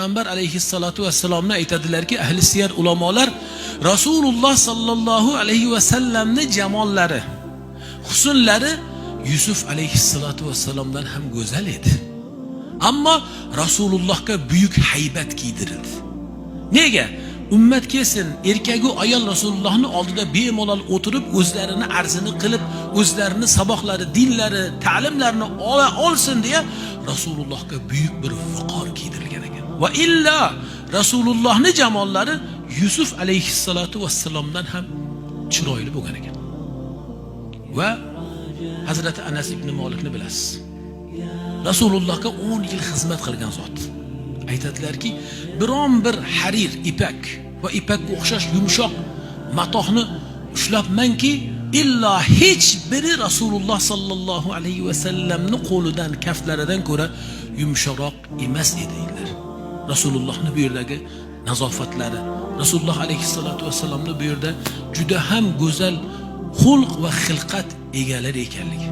Payg'ambar alayhissalotu vassalomni aytadilarki, ahli siyar ulamolar Rasululloh sallallohu alayhi vasallamni jamollari, husnlari Yusuf alayhissalotu vassalomdan ham go'zal edi. Ammo Rasulullohga buyuk haybat kiydirildi. Nega? Ummat kelsin, erkagu ayol Rasulullohni oldida bemalol o'tirib, o'zlarini arzini qilib, o'zlarini saboqlari, dinlari, ta'limlarini ola olsin deya Rasulullohga buyuk bir viqor kiydirilgan ekan. Va illa Rasulullohni jamollari Yusuf alayhissalotu vassalomdan ham chiroyli bo'lgan ekan. Va Hazrati Anas ibn Malikni bilasiz. Rasulullohga 10 yil xizmat qilgan zot. Aytadilarki, biron bir harir, ipak va ipakka o'xshash yumshoq matohni ushlabmanki, illo hech biri Rasululloh sallallohu alayhi vasallamni qo'lidan, kaftlaridan ko'ra yumshoqroq emas edi deydilar. Rasulullohni bu yerdagi nazofatlari, Rasululloh alayhissalotu vassalomni bu yerda juda ham go'zal xulq va xilqat egalari ekanligi.